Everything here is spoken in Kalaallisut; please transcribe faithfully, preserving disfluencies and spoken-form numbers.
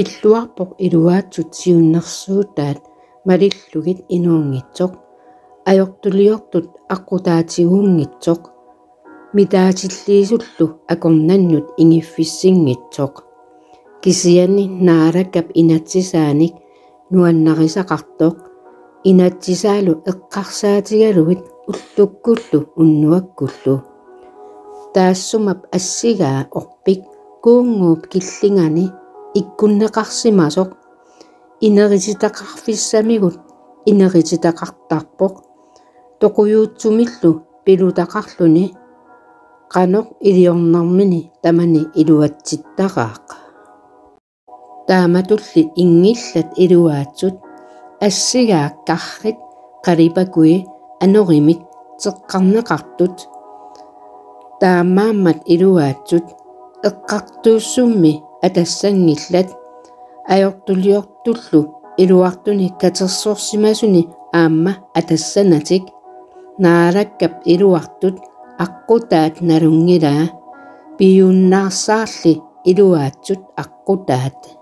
Pilluarpoq iluaatsut siunnersuutaat malillugit inuunngitsoq. Ajortuliortut aqqutaatiguunngitsoq. Mitaatilliisullu akornannut ingiffissinngitsoq. Kisianni Naalakkap inatsisaanik nuannarisaqartoq. Inatsisaalu eqqarsaatigalugit ullukkullu unnuakkullu. Taassumap assigaa orpik kuunnguup killingani ikkunneqarsimasoq. Inerisitaqarfissamigut inerisitaqartarpoq. Toqujuutsumillu pilutaqarluni qanoq iliornermini tamani iluatsittaraaq. Taamatulli inngillat iluaatsut assigaa karrit qalipakui anorimik teqqarneqartut. Taamaammat iluaatsut eqqartuussummi atassanngillat. Ajortuliortullu iluartunik katersorsimasuni aamma atassanatik. Naalakkap iluartut aqqutaat nalunngilaa. Piiunnaarsaarli iluaatsut aqqutaat.